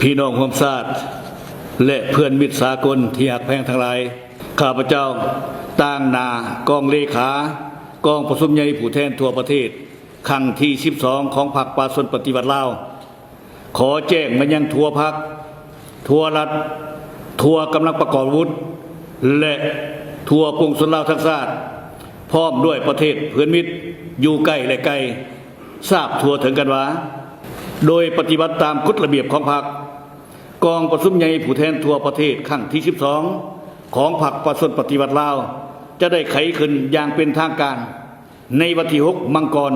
ພີ່ນ້ອງຮ່ວມຊາດ ແລະ ເພື່ອນມິດສາກົນທີ່ຮັກແພງທັງຫຼາຍ, ຂ້າພະເຈົ້າ ຕາງໜ້າກອງເລຂາກອງປະຊຸມໃຫຍ່ຜູ້ແທນທົ່ວປະເທດ ຄັ້ງທີສິບສອງ ຂອງພັກປະຊາຊົນປະຕິວັດລາວ ຂໍແຈ້ງມາຍັງທົ່ວພັກ, ທົ່ວລັດ, ທົ່ວກຳລັງປະກອບອາວຸດ ແລະ ທົ່ວປວງຊົນລາວທັງຊາດ, ພ້ອມດ້ວຍປະເທດເພື່ອນມິດຢູ່ໃກ້ ແລະ ໄກ ຊາບທົ່ວເຖິງກັນວ່າ ໂດຍປະຕິບັດຕາມກົດລະບຽບຂອງພັກ, ກອງປະຊຸມໃຫຍ່ຜູ້ແທນທົ່ວປະເທດຄັ້ງທີສິບສອງ ຂອງພັກປະຊາຊົນປະຕິວັດລາວ ຈະໄດ້ໄຂຂຶ້ນຢ່າງເປັນທາງການ ໃນວັນທີຫົກ ມັງກອນ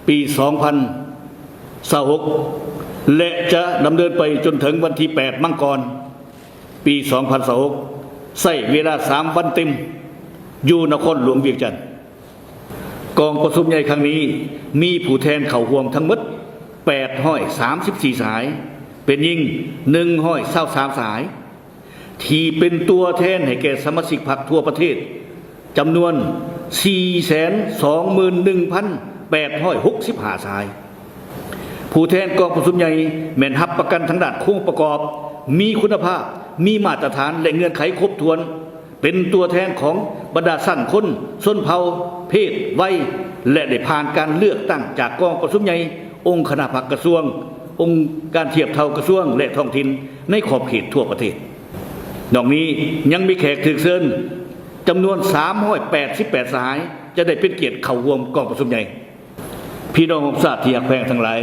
ປີສອງພັນຊາວຫົກ ແລະ ຈະດຳເນີນໄປຈົນເຖິງວັນທີແປດ ມັງກອນ ປີສອງພັນຊາວຫົກ ໃຊ້ເວລາສາມວັນເຕັມ ຢູ່ນະຄອນຫຼວງວຽງຈັນ. ກອງປະຊຸມໃຫຍ່ຄັ້ງນີ້ ມີຜູ້ແທນເຂົ້າຮ່ວມທັງໝົດ ແປດຮ້ອຍສາມສິບສີ່ສະຫາຍ, ເປັນຍິງ ໜຶ່ງຮ້ອຍຊາວສາມສະຫາຍ ທີ່ເປັນຕົວແທນໃຫ້ແກ່ສະມາຊິກພັກທົ່ວປະເທດ ຈຳນວນ ສີ່ແສນສອງໝື່ນໜຶ່ງພັນແປດຮ້ອຍຫົກສິບຫ້າສະຫາຍ. ຜູ້ແທນກອງປະຊຸມໃຫຍ່ແມ່ນຮັບປະກັນທາງດ້ານໂຄງປະກອບ, ມີຄຸນນະພາບ, ມີມາດຕະຖານ ແລະ ເງື່ອນໄຂຄົບຖ້ວນ, ເປັນຕົວແທນຂອງບັນດາຊັ້ນຄົນ, ຊົນເຜົ່າ, ເພດ, ໄວ ແລະ ໄດ້ຜ່ານການເລືອກຕັ້ງຈາກກອງປະຊຸມໃຫຍ່, ອົງຄະນະພັກກະຊວງ, ອົງການທຽບເທົ່າກະຊວງ ແລະ ທ້ອງຖິ່ນໃນຂອບເຂດທົ່ວປະເທດ. ນອກນີ້ຍັງມີແຂກຖືກເຊີນຈຳນວນສາມຮ້ອຍແປດສິບແປດສະຫາຍ ຈະໄດ້ເປັນກຽດເຂົ້າຮ່ວມກອງປະຊຸມໃຫຍ່. ພີ່ນ້ອງຮ່ວມຊາດທີ່ຮັກແພງທັງຫຼາຍ,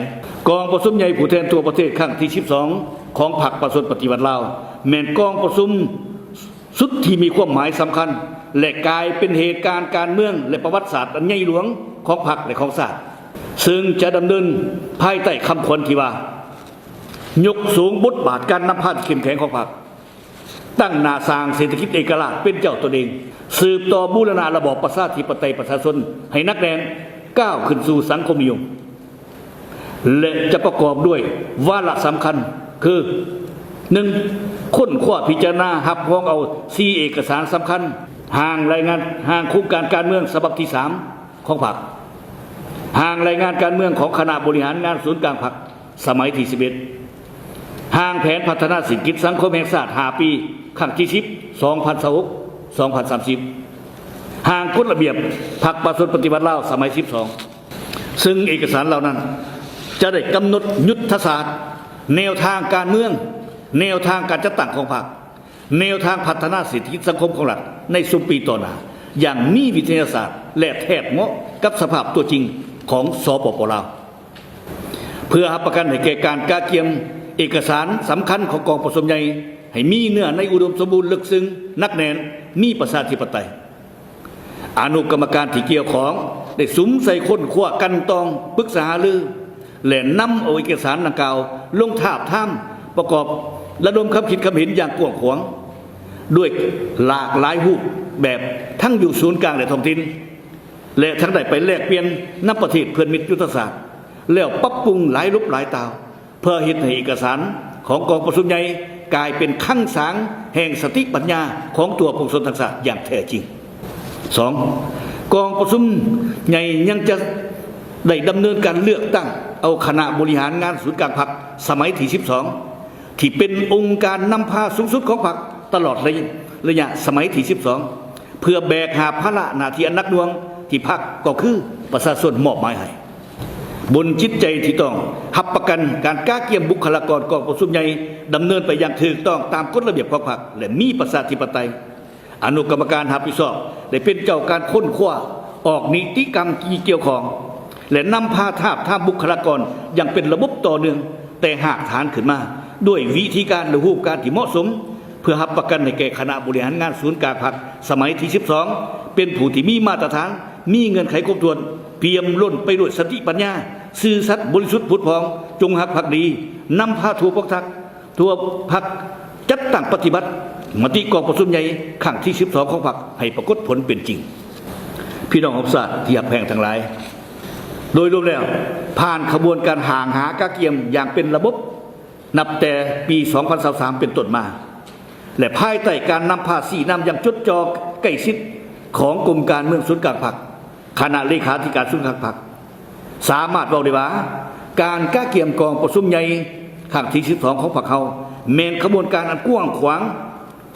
ກອງປະຊຸມໃຫຍ່ຜູ້ແທນທົ່ວປະເທດຄັ້ງທີສິບສອງ ຂອງພັກປະຊາຊົນປະຕິວັດລາວ ແມ່ນກອງປະຊຸມສຸດທີ່ມີຄວາມໝາຍສຳຄັນ ແລະ ກາຍເປັນເຫດການການເມືອງ ແລະ ປະຫວັດສາດອັນໃຫຍ່ຫຼວງຂອງພັກ ແລະ ຂອງຊາດ, ເຊິ່ງຈະດຳເນີນພາຍໃຕ້ຄຳຂວັນທີ່ວ່າ ຍົກສູງບົດບາດການນຳພາທີ່ເຂັ້ມແຂງຂອງພັກ, ຕັ້ງໜ້າສ້າງເສດຖະກິດເອກະລາດເປັນເຈົ້າຕົນເອງ, ສືບຕໍ່ບູລະນະລະບອບປະຊາທິປະໄຕປະຊາຊົນໃຫ້ໜັກແໜ້ນ, ກ້າວຂຶ້ນສູ່ສັງຄົມນິຍົມ ແລະ ຈະປະກອບດ້ວຍວາລະສຳຄັນຄື ໜຶ່ງ ຄົ້ນຄວ້າພິຈາລະນາຮັບຮອງເອົາສີ່ເອກະສານສຳຄັນ, ຮ່າງລາຍງານ ຮ່າງໂຄງການການເມືອງສະບັບທີສາມຂອງພັກ, ຮ່າງລາຍງານການເມືອງຂອງຄະນະບໍລິຫານງານສູນກາງພັກ ສະໄໝທີສິບເອັດ, ຮ່າງແຜນພັດທະນາເສດຖະກິດສັງຄົມແຫ່ງຊາດຫ້າປີ ຄັ້ງທີສິບ ສອງພັນຊາວຫົກ ສອງພັນສາມສິບ, ຮ່າງກົດລະບຽບພັກປະຊາຊົນປະຕິວັດລາວສະໄໝສິບສອງ, ເຊິ່ງເອກະສານເຫຼົ່ານັ້ນຈະໄດ້ກຳນົດຍຸດທະສາດ, ແນວທາງການເມືອງ, ແນວທາງການຈັດຕັ້ງຂອງພັກ, ແນວທາງພັດທະນາເສດຖະກິດສັງຄົມຂອງລັດໃນຊຸມປີຕໍ່ໜ້າ ຢ່າງມີວິທະຍາສາດ ແລະ ແທດເໝາະກັບສະພາບຕົວຈິງຂອງ ສປປ ລາວ. ເພື່ອຮັບປະກັນໃຫ້ແກ່ການກະກຽມເອກະສານສຳຄັນຂອງກອງປະຊຸມໃຫຍ່ໃຫ້ມີເນື້ອໃນອຸດົມສົມບູນ, ເລິກເຊິ່ງ, ໜັກແໜ້ນ, ມີປະຊາທິປະໄຕ, ອະນຸກຳມະການທີ່ກ່ຽວຂ້ອງໄດ້ສຸມໃສ່ຄົ້ນຄວ້າ, ກັ່ນຕອງ, ປຶກສາຫາລື ແລະ ນຳເອົາເອກະສານດັ່ງກ່າວລົງທາບທາມປະກອບ, ລະດົມຄຳຄິດຄຳເຫັນຢ່າງກວ້າງຂວາງ ດ້ວຍຫຼາກຫຼາຍຮູບແບບ ທັງຢູ່ສູນກາງ ແລະ ທ້ອງຖິ່ນ ແລະ ທັງໄດ້ໄປແລກປ່ຽນນຳປະເທດເພື່ອນມິດຍຸດທະສາດ ແລ້ວປັບປຸງຫຼາຍລົບຫຼາຍຕ່າວ ເພື່ອເຮັດໃຫ້ເອກະສານຂອງກອງປະຊຸມໃຫຍ່ກາຍເປັນຄັງສາງແຫ່ງສະຕິປັນຍາຂອງຕົວປວງຊົນທັງຊາດຢ່າງແທ້ຈິງ. ສອງ, ກອງປະຊຸມໃຫຍ່ຍັງຈະໄດ້ດຳເນີນການເລືອກຕັ້ງເອົາຄະນະບໍລິຫານງານສູນກາງພັກສະໄໝທີສິບສອງ ທີ່ເປັນອົງການນຳພາສູງສຸດຂອງພັກຕະຫຼອດໄລຍະ ໄລຍະສະໄໝທີສິບສອງ ເພື່ອແບກຫາບພາລະໜ້າທີ່ອັນໜັກໜ່ວງທີ່ພັກ ກໍຄືປະຊາຊົນມອບໝາຍໃຫ້. ບົນຈິດໃຈທີ່ຕ້ອງຮັບປະກັນການກະກຽມບຸກຄະລາກອນກອງປະຊຸມໃຫຍ່ດຳເນີນໄປຢ່າງຖືກຕ້ອງຕາມກົດລະບຽບຂອງພັກ ແລະ ມີປະຊາທິປະໄຕ. ອະນຸກຳມະການຮັບຜິດຊອບໄດ້ເປັນເຈົ້າການຄົ້ນຄວ້າ, ອອກນິຕິກຳທີ່ກ່ຽວຂ້ອງ ແລະ ນຳພາທາບທາມບຸກຄະລາກອນຢ່າງເປັນລະບົບຕໍ່ເນື່ອງແຕ່ຮາກຖານຂຶ້ນມາ ດ້ວຍວິທີການ ແລະ ຮູບການທີ່ເໝາະສົມ ເພື່ອຮັບປະກັນໃຫ້ແກ່ຄະນະບໍລິຫານງານສູນກາງພັກສະໄໝທີສິບສອງ ເປັນຜູ້ທີ່ມີມາດຕະຖານ, ມີເງື່ອນໄຂຄົບຖ້ວນ, ປ່ຽມລົ້ນໄປດ້ວຍສະຕິປັນຍາ, ຊື່ສັດ, ບໍລິສຸດ, ຜຸດຜ່ອງ, ຈົງຮັກພັກດີ, ນຳພາທົ່ວພວກພັກ ທົ່ວພັກຈັດຕັ້ງປະຕິບັດມະຕິກອງປະຊຸມໃຫຍ່ຄັ້ງທີສິບສອງຂອງພັກໃຫ້ປາກົດຜົນເປັນຈິງ. ພີ່ນ້ອງຮ່ວມຊາດທີ່ຮັກແພງທັງຫຼາຍ, ໂດຍລວມແລ້ວ ຜ່ານຂະບວນການຮ່າງຫາກະກຽມຢ່າງເປັນລະບົບ ນັບແຕ່ປີສອງພັນຊາວສາມເປັນຕົ້ນມາ ແລະ ພາຍໃຕ້ການນຳພາຊີ້ນຳຢ່າງຈົດຈ່ອໃກ້ຊິດຂອງກົມການເມືອງສູນກາງພັກ, ຄະນະເລຂາທິການສູນກາງພັກ, ສາມາດເວົ້າໄດ້ວ່າ ການກະກຽມກອງປະຊຸມໃຫຍ່ ຄັ້ງທີສິບສອງຂອງພັກເຮົາ ແມ່ນຂະບວນການອັນກວ້າງຂວາງ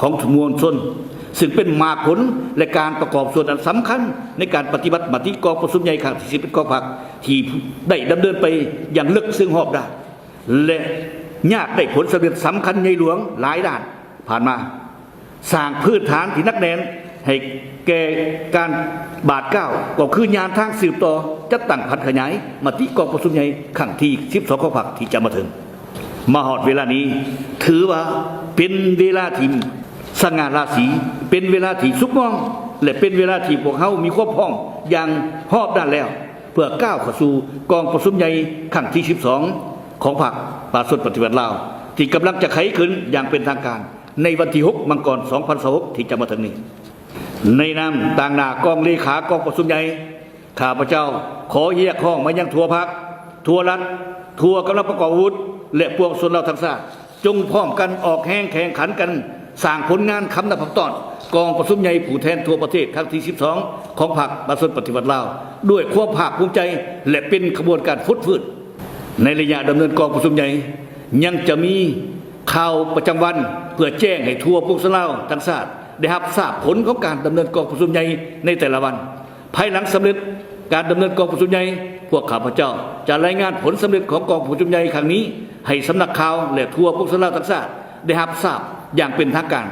ຂອງມວນຊົນ ຊຶ່ງເປັນໝາກຜົນ ແລະ ການປະກອບສ່ວນອັນສຳຄັນໃນການປະຕິບັດມະຕິກອງປະຊຸມໃຫຍ່ຄັ້ງທີສິບເອັດຂອງພັກ ທີ່ໄດ້ດຳເນີນໄປຢ່າງເລິກເຊິ່ງຮອບດ້ານ ແລະ ຍາກໄດ້ຜົນສຳເລັດສຳຄັນໃຫຍ່ຫຼວງຫຼາຍດ້ານຜ່ານມາ. ສ້າງພື້ນຖານທີ່ໜັກແໜ້ນໃຫ້ແກ່ການບາດກ້າວ ກໍຄືຍານທາງສືບຕໍ່ຈັດຕັ້ງຜັນຂະຫຍາຍມະຕິກອງປະຊຸມໃຫຍ່ຄັ້ງທີສິບສອງຂອງພັກທີ່ຈະມາເຖິງ. ມາຮອດເວລານີ້ ຖືວ່າເປັນເວລາທີ່ສະຫງ່າລາສີ, ເປັນເວລາທີ່ສຸກງອມ ແລະ ເປັນເວລາທີ່ພວກເຮົາມີຄວາມພ້ອມຢ່າງຮອບດ້ານແລ້ວ ເພື່ອກ້າວເຂົ້າສູ່ກອງປະຊຸມໃຫຍ່ຄັ້ງທີສິບສອງຂອງພັກປະຊາຊົນປະຕິວັດລາວ ທີ່ກຳລັງຈະໄຂຂຶ້ນຢ່າງເປັນທາງການ ໃນວັນທີຫົກ ມັງກອນ ສອງພັນຊາວຫົກ ທີ່ຈະມາເຖິງນີ້. ໃນນາມຕາງໜ້າກອງເລຂາກອງປະຊຸມໃຫຍ່ ຂ້າພະເຈົ້າຂໍຮຽກຮ້ອງມາຍັງທົ່ວພັກ, ທົ່ວລັດ, ທົ່ວກຳລັງປະກອບອາວຸດ ແລະ ປວງຊົນລາວທັງຊາດ ຈົ່ງພ້ອມກັນອອກແຮງແຂ່ງຂັນກັນ ສ້າງຜົນງານຄຳນັບພັກຕ້ອນກອງປະຊຸມໃຫຍ່ຜູ້ແທນທົ່ວປະເທດຄັ້ງທີສິບສອງຂອງພັກປະຊາຊົນປະຕິວັດລາວ ດ້ວຍຄວາມພາກພູມໃຈ ແລະ ເປັນຂະບວນການຟົດຟື້ນ. ໃນໄລຍະດຳເນີນກອງປະຊຸມໃຫຍ່ ຍັງຈະມີຂ່າວປະຈຳວັນ ເພື່ອແຈ້ງໃຫ້ທົ່ວປວງຊົນລາວທັງຊາດໄດ້ຮັບຊາບຜົນຂອງການດຳເນີນກອງປະຊຸມໃຫຍ່ໃນແຕ່ລະວັນ. ພາຍຫຼັງສຳເລັດການດຳເນີນກອງປະຊຸມໃຫຍ່, ພວກຂ້າພະເຈົ້າຈະລາຍງານຜົນສຳເລັດຂອງກອງປະຊຸມໃຫຍ່ຄັ້ງນີ້ ໃຫ້ສຳນັກຂ່າວ ແລະ ທົ່ວປວງຊົນລາວທັງຊາດໄດ້ຮັບຊາບຢ່າງເປັນທາງການ.